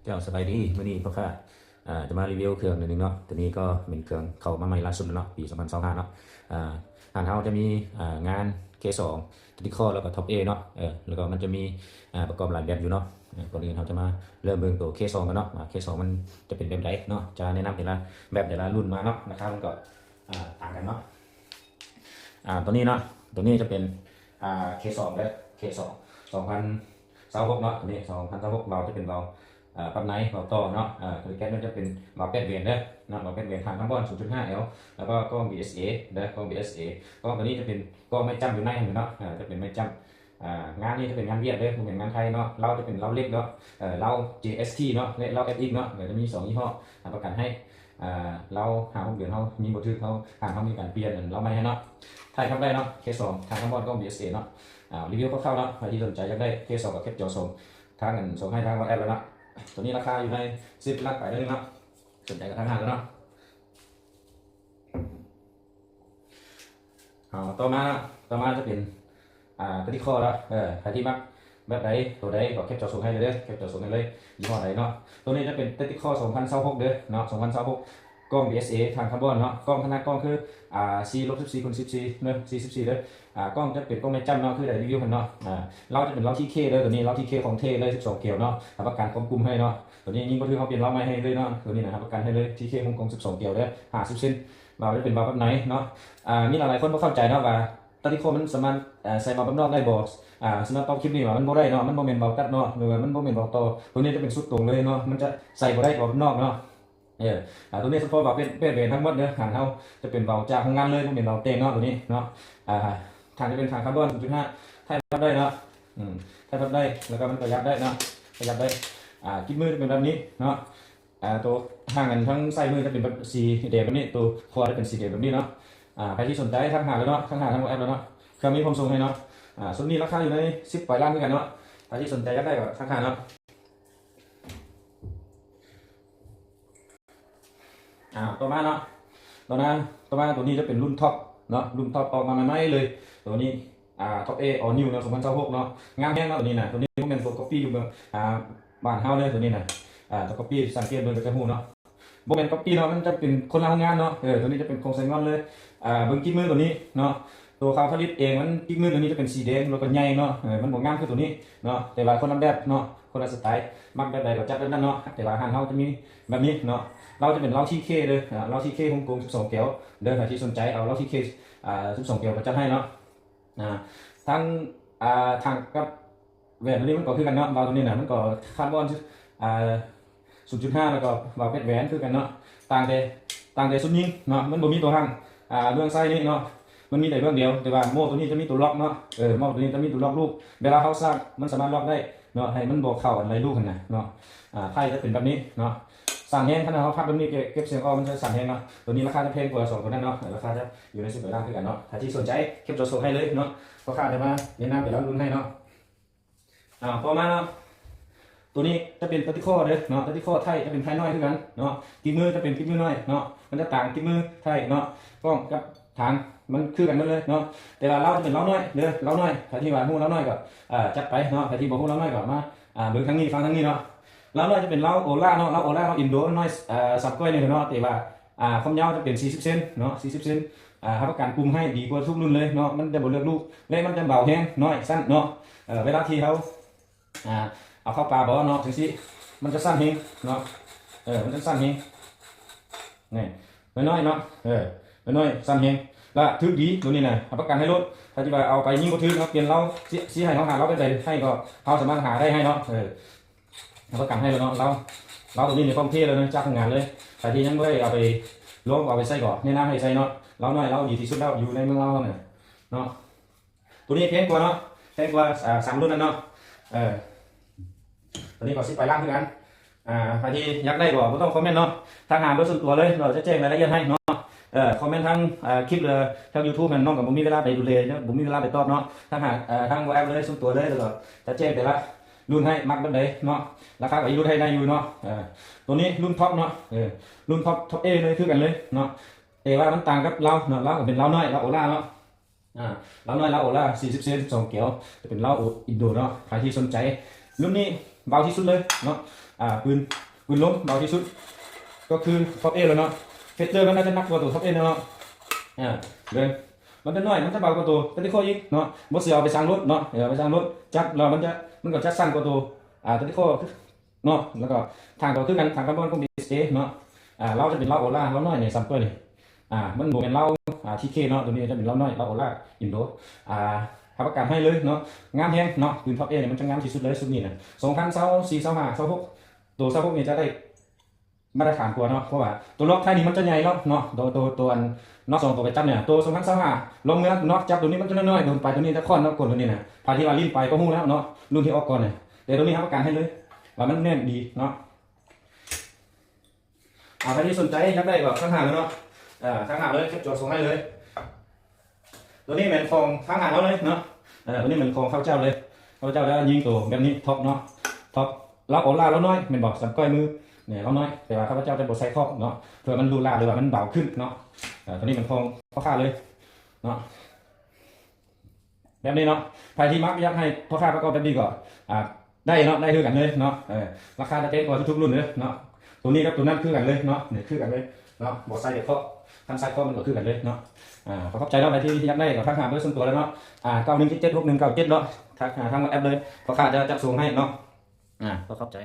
ເຈົ້າ ສະບາຍດີ ມື້ນີ້ພໍ່ຄ້າ ອ່າ ຈະມາຣີວິວເຄື່ອງໜ້ອຍໜຶ່ງເນາະ. ໂຕນີ້ກໍເປັນເຄື່ອງເຂົ້າມາໃໝ່ລ່າສຸດເນາະ ປີສອງພັນຊາວຫ້າເນາະ. ອ່າ ຮ້ານເຮົາຈະມີ ອ່າ ງານ ເຄສອງ ຕະຕິຄໍ ແລ້ວກໍທັອບເອເນາະ. ເອີ ແລ້ວກໍມັນຈະມີ ອ່າ ປະກອບຫຼາຍແບບຢູ່ເນາະ. ເອີ ກ່ອນອື່ນເຮົາຈະມາເລີ່ມເບິ່ງໂຕເຄສອງກັນເນາະ ວ່າເຄສອງມັນຈະເປັນແບບໃດເນາະ. ຈະແນະນຳແຕ່ລະແບບ ແຕ່ລະລຸ້ນມາເນາະ ລາຄາມັນກໍ ອ່າ ຕ່າງກັນເນາະ. ອ່າ ໂຕນີ້ເນາະ ໂຕນີ້ຈະເປັນ ອ່າ ເຄສອງເດີ ເຄສອງ ສອງພັນຊາວຫົກເນາະ. ໂຕນີ້ສອງພັນຊາວຫົກ ເບົາຈະເປັນເບົາ ອ່າ ປັບໃນ ເບົາຕໍ່ເນາະ. ອ່າ ໂຕແກັດມັນຈະເປັນເບົາແປດແຫວນເດີເນາະ ເບົາແປດແຫວນ ຖັງຄາບອນ ສູນຈຸດຫ້າແອລ ແລ້ວກໍກ້ອງບີເອສເອເດີ ກ້ອງບີເອສເອ. ກ້ອງໂຕນີ້ຈະເປັນກ້ອງໄມ້ຈ້ຳຢູ່ໃນຫັ້ນເນາະ. ອ່າ ຈະເປັນໄມ້ຈ້ຳ ອ່າ ງານນີ້ຈະເປັນງານຫວຽດເດີ ບໍ່ແມ່ນງານໄທເນາະ. ເລົາຈະເປັນເລົາເຫຼັກເນາະ ເອີ ເລົາເຈເອັສທີເນາະ ແລະ ເລົາເອັຟອີເນາະ. ເອີ ຈະມີສອງຍີ່ຫໍ້ ຮັບປະກັນໃຫ້ ອ່າ ເລົາຫ້າຫົກເດືອນ ເຮົາມີບໍ່ຖືກ ເຮົາ ທາງເຮົາມີການປ່ຽນເລົາໃໝ່ໃຫ້ເນາະ. ຖ່າຍທຳໄດ້ເນາະ ເຄສອງ ຖ່າຍທຳບອນກ້ອງບີເອສເອເນາະ. ອ່າ ຣີວິວຄ່າວໆເນາະ ໃຜທີ່ສົນໃຈຢາກໄດ້ເຄສອງກັບເຄສອງ ທາງອັນ ສົ່ງໃຫ້ທາງວັອດແອັບແລ້ວເນາະ. ໂຕນີ້ລາຄາຢູ່ໃນສິບຫຼັກໄປເລີຍເນາະ ສົນໃຈກໍທັກຫາເລີຍເນາະ. ເອົາ ຕໍ່ມາເນາະ ຕໍ່ມາຈະເປັນ ອ່າ ຕະຕິຄໍເນາະ. ເອີ ໃຜທີ່ມັກແບບໃດ ໂຕໃດກໍແຄປຈໍສົ່ງໃຫ້ເລີຍເດີ ແຄປຈໍສົ່ງໃຫ້ເລີຍ ຍີ່ຫໍ້ໃດເນາະ. ໂຕນີ້ຈະເປັນຕະຕິຄໍ ສອງພັນຊາວຫົກເດີເນາະ ສອງພັນຊາວຫົກ ກ້ອງບີເອສເອ ຖັງຄາບອນເນາະ. ກ້ອງຂະໜາດກ້ອງຄື ອ່າ ສີ່ລົບສິບສີ່ຄູນສິບສີ່ເດີ ສີ່ສິບສີ່ເດີ. ອ່າ ກ້ອງຈະເປັນກ້ອງໄມ້ຈ້ຳເນາະ ຄືໄດ້ຣີວິວຫັ້ນເນາະ. ອ່າ ເລົາຈະເປັນເລົາທີເຄເດີ ໂຕນີ້ເລົາທີເຄຂອງແທ້ເລີຍ ສິບສອງແກວເນາະ ຮັບປະກັນຄວາມກຸມໃຫ້ເນາະ. ໂຕນີ້ຍິງບໍ່ຖືກ ເຮົາປ່ຽນເລົາໃໝ່ໃຫ້ເລີຍເນາະ. ໂຕນີ້ນະ ຮັບປະກັນໃຫ້ເລີຍ ທີເຄຮົງກົງສິບສອງແກວເດີ ຫ້າສິບເຊັນ. ເບົາຈະເປັນເບົາແບບໃນເນາະ. ອ່າ ມີຫຼາຍໆຄົນບໍ່ເຂົ້າໃຈເນາະວ່າ ຕະຕິຄໍມັນສາມາດ ເອີ ໃສ່ເບົາແບບນອກໄດ້ບໍ່? ອ່າ ສຳລັບຕໍ່ຄລິບນີ້ວ່າມັນບໍ່ໄດ້ເນາະ ມັນບໍ່ແມ່ນເບົາຕັດເນາະ ຫຼືວ່າມັນບໍ່ແມ່ນເບົາຕໍ່ ໂຕນີ້ຈະເປັນຊຸດຕົງເລີຍເນາະ ມັນຈະໃສ່ບໍ່ໄດ້ເບົາແບບນອກເນາະ. ເອີ ອ່າ ໂຕນີ້ສະເພາະເບົາແປດ ແປດແຫວນທັງໝົດເດີ ຮ້ານເຮົາຈະເປັນເບົາຈາກໂຮງງານເລີຍ ບໍ່ແມ່ນເບົາແຕ່ງເນາະ ໂຕນີ້ເນາະ. ອ່າ ຖັງຈະເປັນຖັງຄາບອນ ສູນຈຸດຫ້າ ຖ່າຍພັບໄດ້ເນາະ. ອືມ ຖ່າຍພັບໄດ້ ແລ້ວກໍມັນປະຢັດໄດ້ເນາະ ປະຢັດໄດ້. ອ່າ ກິບມືຈະເປັນແບບນີ້ເນາະ. ອ່າ ໂຕທາງອັນທາງຊ້າຍມືຈະເປັນແບບສີແດງແບບນີ້ ໂຕຂວາຈະເປັນສີແດງແບບນີ້ເນາະ. ອ່າ ໃຜທີ່ສົນໃຈທັກຫາເລີຍເນາະ ທັກຫາທາງວັອດແອັບເລີຍເນາະ ເຄື່ອງມີພ້ອມສົ່ງໃຫ້ເນາະ. ອ່າ ຊຸດນີ້ລາຄາຢູ່ໃນສິບປາຍລ້ານຄືກັນເນາະ ໃຜທີ່ສົນໃຈຢາກໄດ້ກໍທັກຫາເນາະ. ອ່າ ຕໍ່ມາເນາະ ຕໍ່ມາ ຕໍ່ມາໂຕນີ້ຈະເປັນລຸ້ນທັອບເນາະ ລຸ້ນທັອບອອກມາໃໝ່ໆເລີຍ ໂຕນີ້ ອ່າ ທັອບເອ ອໍນິວເນາະ ສອງພັນຊາວຫົກເນາະ. ງາມແຮງເນາະ ໂຕນີ້ນະ ໂຕນີ້ບໍ່ແມ່ນໂຕກັອບປີ້ຢູ່ເມືອງ ອ່າ ບ້ານເຮົາເດີ ໂຕນີ້ນະ. ອ່າ ໂຕກັອບປີ້ສັງເກດເບິ່ງກໍຈະຮູ້ເນາະ ບໍ່ແມ່ນກັອບປີ້ເນາະ ມັນຈະເປັນຄົນລະໂຮງງານເນາະ. ເອີ ໂຕນີ້ຈະເປັນໂຄງໄຊງອນເລີຍ. ອ່າ ເບິ່ງກິບມືໂຕນີ້ເນາະ ໂຕເຂົາຜະລິດເອງ ມັນກິບມືໂຕນີ້ຈະເປັນສີແດງ ແລ້ວກໍໃຫຍ່ເນາະ. ເອີ ມັນບໍ່ງາມຄືໂຕນີ້ເນາະ ແຕ່ວ່າຄົນລະແບບເນາະ ຄົນລະສະໄຕ ມັກແບບໃດກໍຈັດແບບນັ້ນເນາະ. ແຕ່ວ່າຮ້ານເຮົາຈະມີແບບນີ້ເນາະ ເລົາຈະເປັນເລົາທີເຄເດີ ອ່າ ເລົາທີເຄຮົງກົງສິບສອງແກວເດີ ໃຜທີ່ສົນໃຈເອົາເລົາທີເຄ ອ່າ ສິບສອງແກວກໍຈັດໃຫ້ເນາະ. ອ່າ ທັງ ອ່າ ຖັງກັບແຫວນໂຕນີ້ມັນກໍຄືກັນເນາະ ເບົາໂຕນີ້ນະ ມັນກໍຄາບອນ ອ່າ ສູນຈຸດຫ້າ ແລ້ວກໍເບົາແປດແຫວນຄືກັນເນາະ. ຕ່າງແຕ່ ຕ່າງແຕ່ຊຸດຍິງເນາະ ມັນບໍ່ມີຕົວຖັງ ອ່າ ເບື້ອງຊ້າຍນີ້ເນາະ ມັນມີແຕ່ເບື້ອງດຽວ ແຕ່ວ່າໂມ້ໂຕນີ້ຈະມີຕົວລັອກເນາະ. ເອີ ໂມ້ໂຕນີ້ຈະມີຕົວລັອກລູກ ເວລາເຮົາສ້າງມັນສາມາດລັອກໄດ້ເນາະ ໃຫ້ມັນບໍ່ເຂົ້າອັນໄລລູກຫັ້ນນະເນາະ. ອ່າ ທ້າຍຈະເປັນແບບນີ້ເນາະ ສັ່ນແຮງ ຄັນເຮົາພັບແບບນີ້ເກັບ ເກັບສຽງອອກມັນຈະສັ່ນແຮງເນາະ. ໂຕນີ້ລາຄາຈະແພງກວ່າສອງໂຕນັ້ນເນາະ ລາຄາຈະຢູ່ໃນສິບປາຍລ້ານຄືກັນເນາະ. ໃຜທີ່ສົນໃຈແຄປຈໍສົ່ງໃຫ້ເລີຍເນາະ ພໍ່ຄ້າຈະມາແນະນຳແຕ່ລະລຸ້ນໃຫ້ເນາະ. ອ່າ ຕໍ່ມາເນາະ ໂຕນີ້ຈະເປັນຕະຕິຄໍເດີເນາະ ຕະຕິຄໍໄທຈະເປັນໄທນ້ອຍຄືກັນເນາະ. ກິບມືຈະເປັນກິບມືນ້ອຍເນາະ ມັນຈະຕ່າງກິບມືໄທເນາະ. ກ້ອງກັບຖັງມັນຄືກັນໝົດເລີຍເນາະ ແຕ່ວ່າເລົາຈະເປັນເລົານ້ອຍເດີ ເລົານ້ອຍ. ໃຜທີ່ວ່າຮູ້ເລົານ້ອຍກໍ ອ່າ ຈັດໄປເນາະ ໃຜທີ່ບໍ່ຮູ້ເລົານ້ອຍກໍມາ ອ່າ ເບິ່ງທາງນີ້ ຟັງທາງນີ້ເນາະ. ເລົານ້ອຍຈະເປັນເລົາໂອລາເນາະ ເລົາໂອລາ ເຮົາອິນໂດນ້ອຍ ອ່າ ສາມກ້ອຍນີ້ເນາະ ແຕ່ວ່າ ອ່າ ຄວາມຍາວຈະເປັນສີ່ສິບເຊັນເນາະ ສີ່ສິບເຊັນ. ອ່າ ຮັບປະກັນກຸມໃຫ້ດີກວ່າທຸກລຸ້ນເລີຍເນາະ ມັນຈະບໍ່ເລືອກລູກ ແລະ ມັນຈະເບົາແຮງ ນ້ອຍ ສັ້ນເນາະ. ເອີ ເວລາທີ່ເຮົາ ອ່າ ເອົາເຂົ້າປ່າບໍ່ເນາະ ຈັ່ງຊີ້ ມັນຈະສັ້ນແຮງເນາະ. ເອີ ມັນຈະສັ້ນແຮງ ນີ້ ນ້ອຍໆເນາະ ເອີ ນ້ອຍໆ ສັ້ນແຮງ ລະຖືກດີໂຕນີ້ນະ ຮັບປະກັນໃຫ້ໂລດ. ຖ້າທີ່ວ່າເອົາໄປຍິງບໍ່ຖືກເນາະ ປ່ຽນເລົາ ຊິ ຊິໃຫ້ເຮົາຫາເລົາແບບໃດໃຫ້ກໍ ເຮົາສາມາດຫາໄດ້ໃຫ້ເນາະ. ເອີ ຮັບປະກັນໃຫ້ແລ້ວເນາະ ເລົາ ເລົາໂຕນີ້ນີ້ພ້ອມເພເລີຍນະ ຈາກໂຮງງານເລີຍ. ໃຜທີ່ຍັງບໍ່ໄດ້ເອົາໄປລອງເອົາໄປໃຊ້ກໍແນະນຳໃຫ້ໃຊ້ເນາະ. ເລົານ້ອຍ ເລົາດີທີ່ສຸດແລ້ວ ຢູ່ໃນເມືອງລາວເຮົານີ້ເນາະ. ໂຕນີ້ແພງກວ່າເນາະ ແພງກວ່າ ອ່າ ສາມລຸ້ນນັ້ນເນາະ. ເອີ ໂຕນີ້ກໍສິບປາຍລ້ານຄືກັນ. ອ່າ ໃຜທີ່ຢາກໄດ້ກໍບໍ່ຕ້ອງຄອມເມັນເນາະ ທັກຫາເບີສ່ວນຕົວເລີຍ ເຮົາຈະແຈ້ງລາຍລະອຽດໃຫ້ເນາະ. ເອີ ຄອມເມັນທາງ ເອີ ຄລິບ ເອີ ທາງຢູທູບຫັ້ນ ນ້ອງກໍບໍ່ມີເວລາໄປດູແລເນາະ ບໍ່ມີເວລາໄປຕອບເນາະ. ທັກຫາ ເອີ ທາງວັອດແອັບເລີຍ ສ່ວນຕົວເລີຍ ແລ້ວກໍຈະແຈ້ງແຕ່ລະລຸ້ນໃຫ້ ມັກແບບໃດເນາະ ລາຄາກໍຫຼຸດໃຫ້ໄດ້ຢູ່ເນາະ. ເອີ ໂຕນີ້ລຸ້ນທັອບເນາະ ເອີ ລຸ້ນທັອບ ທັອບເອເລີຍຄືກັນເລີຍເນາະ ແຕ່ວ່າມັນຕ່າງກັບເລົາເນາະ ເລົາກໍເປັນເລົານ້ອຍ ເລົາໂອລາເນາະ. ອ່າ ເລົານ້ອຍ ເລົາໂອລາ ສີ່ສິບເຊັນ ສິບສອງແກວ ຈະເປັນເລົາ ໂອ ອິນໂດເນາະ. ໃຜທີ່ສົນໃຈລຸ້ນນີ້ ເບົາທີ່ສຸດເລີຍເນາະ ອ່າ ປືນ ປືນລົມເບົາທີ່ສຸດ ກໍຄື Top Ace ແລ້ວເນາະ. ເຟເຕີມັນໜ້າຈະໜັກກວ່າໂຕ Top Ace ແລ້ວເນາະ. ອ່າ ເບິ່ງ ມັນຈະໜ້ອຍ ມັນຈະເບົາກວ່າໂຕ Tactical ອີກເນາະ. ບໍ່ເຊື່ອເອົາໄປຊ່າງລົດເນາະ ເອົາໄປຊ່າງລົດ ຈັບແລ້ວມັນຈະ ມັນກໍຈະສັ້ນກວ່າໂຕ ອ່າ Tactical ເນາະ. ແລ້ວກໍຖັງກໍຄືກັນ ຖັງຄາບອນຂອງ BSA ເນາະ. ອ່າ ລາວຈະເປັນລາວ Ola ລາວນ້ອຍນີ້ Sumter ນີ້ ອ່າ ມັນບໍ່ແມ່ນລາວ ອ່າ ທີເຄ ເນາະ. ໂຕນີ້ຈະເປັນລາວນ້ອຍ ລາວ Ola Indo. ອ່າ ຮັບປະກັນໃຫ້ເລີຍເນາະ ງາມແຮງເນາະ. ປືນ Top Ace ນີ້ມັນຈະງາມທີ່ສຸດເລີຍ ຊຸດນີ້ນະ ສອງພັນຊາວສີ່ ຊາວຫ້າ ຊາວຫົກ ໂຕຊາວຫົກນີ້ຈະໄດ້ມາດຕະຖານກວ່າເນາະ ເພາະວ່າໂຕລັອກທ້າຍນີ້ມັນຈະໃຫຍ່ແລ້ວເນາະ. ໂຕ ໂຕ ໂຕອັນ ເນາະ ສອງໂຕປະຈຳນີ້ ໂຕສອງພັນຊາວຫ້າ ລອງເມືອງເນາະ ຈັບໂຕນີ້ມັນຈະນ້ອຍໆ ໂດນໄປໂຕນີ້ຈະຄ້ອນເນາະ ກົນໂຕນີ້ນະ. ໃຜທີ່ວ່າຫຼິ້ນໄປກໍຮູ້ແລ້ວເນາະ ລຸ້ນທີ່ອອກກ່ອນນີ້. ແຕ່ໂຕນີ້ຮັບປະກັນໃຫ້ເລີຍວ່າມັນແໜ້ນດີເນາະ. ອ່າ ໃຜທີ່ສົນໃຈຢາກໄດ້ກໍທັກຫາເລີຍເນາະ. ເອີ ທັກຫາເລີຍ ແຄັບຈໍສົ່ງໃຫ້ເລີຍ. ໂຕນີ້ແມ່ນຂອງທາງຮ້ານເຮົາເລີຍເນາະ. ເອີ ໂຕນີ້ແມ່ນຂອງຂ້າພະເຈົ້າເລີຍ ຂ້າພະເຈົ້າຈະຍິງໂຕແບບນີ້ Top ເນາະ Top. ລາວ Ola ລາວນ້ອຍແມ່ນບໍ່ ສຳກ້ອຍມືນີ້ ລາວນ້ອຍ ແຕ່ວ່າຂ້າພະເຈົ້າຈະບໍ່ໃສ່ Top ເນາະ ເພື່ອມັນຫຼູຫຼາ ຫຼືວ່າມັນເບົາຂຶ້ນເນາະ. ເອີ ໂຕນີ້ແມ່ນຂອງພໍ່ຄ້າເລີຍເນາະ. ແບບນີ້ເນາະ ໃຜທີ່ມັກຢາກໃຫ້ພໍ່ຄ້າປະກອບແບບນີ້ກໍ ອ່າ ໄດ້ເນາະ ໄດ້ຄືກັນເລີຍເນາະ. ເອີ ລາຄາຈະແພງກວ່າທຸກໆລຸ້ນເດີເນາະ. ໂຕນີ້ກັບໂຕນັ້ນຄືກັນເລີຍເນາະ ນີ້ຄືກັນເລີຍເນາະ ບໍ່ໃສ່ເດັດເພາະ ຄັນໃສ່ເພາະມັນກໍຄືກັນເລີຍເນາະ. ອ່າ ຂໍຂອບໃຈເນາະ ໃຜທີ່ຢາກໄດ້ກໍທັກຫາເບີສ່ວນຕົວເລີຍເນາະ. ອ່າ ເກົ້າໜຶ່ງເຈັດເຈັດ ຫົກໜຶ່ງເກົ້າເຈັດເນາະ ທັກຫາທາງ WhatsApp ເລີຍ ພໍ່ຄ້າຈະຈັດສົ່ງໃຫ້ເນາະ. ອ່າ ຂໍຂອບໃຈ.